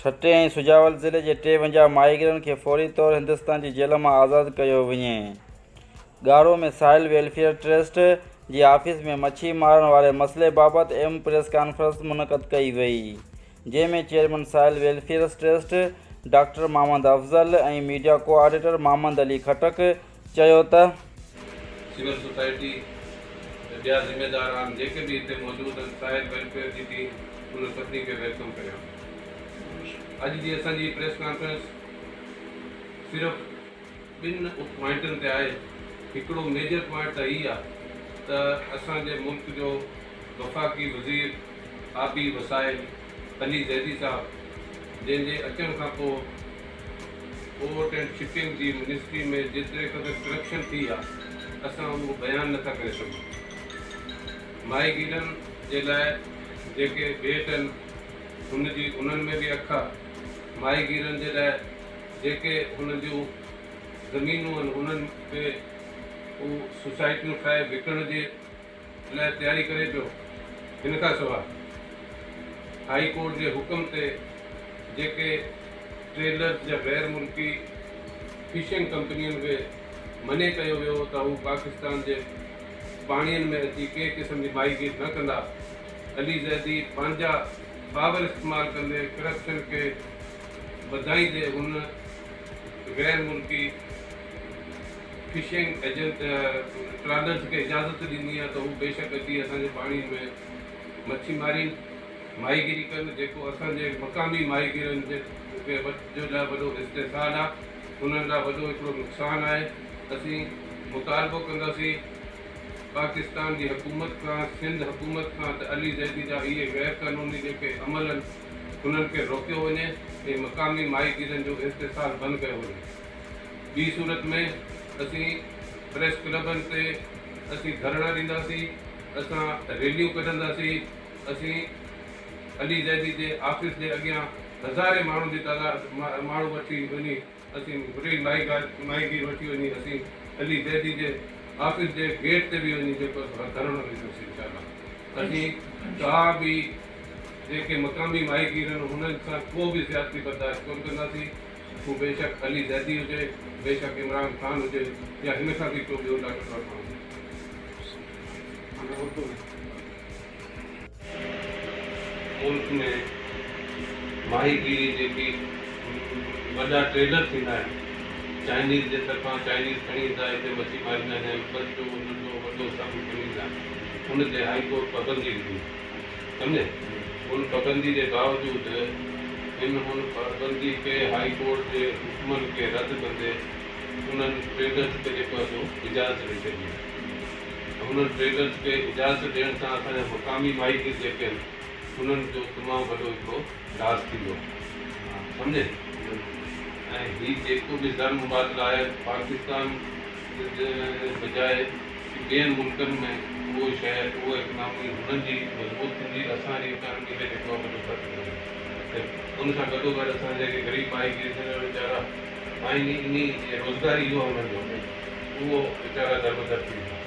ٺٽي ۽ سجاول ضلعي جي 53 ماهيگيرن کي فوري طور هندستان جي جيل مان آزاد ڪيو وڃي. ڳاڙهو ۾ ساحل ويلفيئر ٽرسٽ جي آفيس ۾ مڇي مارڻ واري مسئلي بابت اهم پريس ڪانفرنس منعقد ڪئي وئي، جنهن ۾ chairman Sahil welfare trust doctor Muhammad Afzal ۽ media coordinator Muhammad Ali Khattak چيو ته. سول سوسائٽي ۽ ٻيا ذميدار آهن جيڪي به هتي موجود آهن ساحل ويلفيئر جي ٽيم انهن سڀني کي welcome ڪريان ٿو اڄ جي اسان جي پريس ڪانفرنس صرف ٻن پوائنٽن تي آهي هڪڙو ميجر پوائنٽ ته هي آهي ته اسان جي ملڪ جو وفاقي وزير آبي وسائل علي زيدي صاحب جنهن جي اچڻ کان پوء پورٽ اينڊ شپنگ جي منسٽري ۾ جيتري قدر ڪرپشن ٿي آ اسان اهو بيان نٿا ڪري سگهون. ماهيگيرن جي لاء جيڪي ٻيٽ آهن هن جي انهن ۾ به اک آ. ماهيگيرن جي لاء جيڪي هن جون زمينون آهن انهن تي هو سوسائٽيون ٺاهي وڪڻ جي لاء تياري ڪري پيو. ان کان سواء هائي ڪورٽ جي حڪم تي جيڪي ٽريلرز جا غير ملڪي فشنگ ڪمپنين کي منع ڪيو ويو ته هو پاڪستان جي پاڻين ۾ اچي ڪنهن قسم جي ماهيگير نه ڪندا، علي زيدي پنهنجا پاور استعمال ڪندي ڪرپشن کي وڌائيندي هن غير ملڪي فشنگ ايجنٽ ٽرالرز کي اجازت ڏني آهي ته هو بيشڪ اچي اسان جي پاڻي ۾ مڇي مارين، ماهيگيري ڪن، جيڪو اسان جي مقامي ماهيگيرن جي جو لاء وڏو استحصال آهي، انهن لاء وڏو هڪڙو نقصان آهي، اسين مطالبو ڪنداسين پاڪستان جي حڪومت کان، سنڌ حڪومت کان ته علي زيدي جا اهي غير قانوني جيڪي عمل آهن انهن کي روڪيو وڃي ۽ مقامي ماهيگيرن جو استحصال بند ڪيو وڃي. ٻي صورت ۾ اسين پريس ڪلبن تي اسين ڌرڻا ڏينداسين، اسان ريليون ڪڍنداسين، اسين علي زيدي جي آفيس جي اڳيان هزارين ماڻهن جي تعداد ماڻهو وٺي وڃي اسين ريل ماهيگير وٺي وڃي اسين علي زيدي جي آفيس جي گيٽ تي به وڃي جيڪو ڌرڻو ڏينداسين انشاء الله اسين ڪا به جيڪي مقامي ماهيگير آهن انهن سان ڪو به زيادتي برداشت ڪونه ڪنداسين. هو بيشڪ علي زيدي هجي، بيشڪ عمران خان هجي يا هن کان به ڪو ٻيو طاقتور ماڻهو هجي. ملڪ ۾ ماهيگيري جيڪي وڏا ٽريلر ٿيندا آهن چائنيز جي طرفان چائنيز کڻي ايندا هتي مڇي ماريندا آهن ٻچو ننڍو وڏو سڀ کڻي ايندا آهن ان تي هائي ڪورٽ پابندي وڌي. سمجهي؟ ان پابندي جي باوجود هن ان پابندي کي هائي ڪورٽ جي حڪمن کي رد ڪندي انهن ٽريڊرز کي جيڪو آهي سو اجازت ڏئي ڇڏي آهي ته انهن ٽريڊرز کي اجازت ڏيڻ سان اسان جا مقامي ماهيگير جيڪي آهن انهن جو تمام وڏو هڪڙو لاس ٿيندو سمجهي؟ ۽ هي جيڪو به زر مبادله آهي پاڪستان بجاء ٻين ملڪن ۾ اهو شيء اهو اڪنامي هنن جي مضبوط ٿيندي اسان جي اڪانمي کي جيڪو آهي وڏو فرق پوندو ۽ ان سان گڏو گڏ اسان جا جيڪي غريب ماهيگير ٿين ويچارا آهن انهي جي روزگار ئي اهو آهي انهن جو اهو ويچارا دربدر ٿي ويندا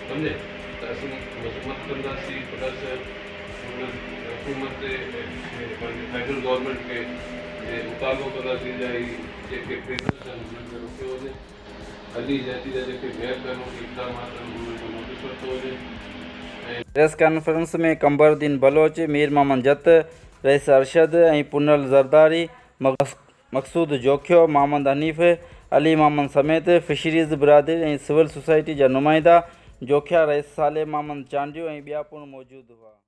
سمجهي ته اسين مذمت ڪنداسين پلس هن حڪومت تي پنهنجي فيڊرل گورنمينٽ کي مطالبو ڪنداسين جا هي جيڪي ٽريڊرز آهن انهن کي روڪيو وڃي. علي زيدي جا جيڪي غير قانوني اقدامات آهن انهن جو نوٽيس ورتو وڃي ۽. پريس ڪانفرنس ۾ قمبر الدين بلوچ، مير محمد جت، رئيس ارشد ۽ پنهل زرداري، مقصود جوکيو، محمد حنيف، علي محمد سميت فشريز برادري ۽ سول سوسائٽي جا نمائندا، جوکيا رئيس صالح محمد چانڊيو ۽ ٻيا پڻ موجود هئا.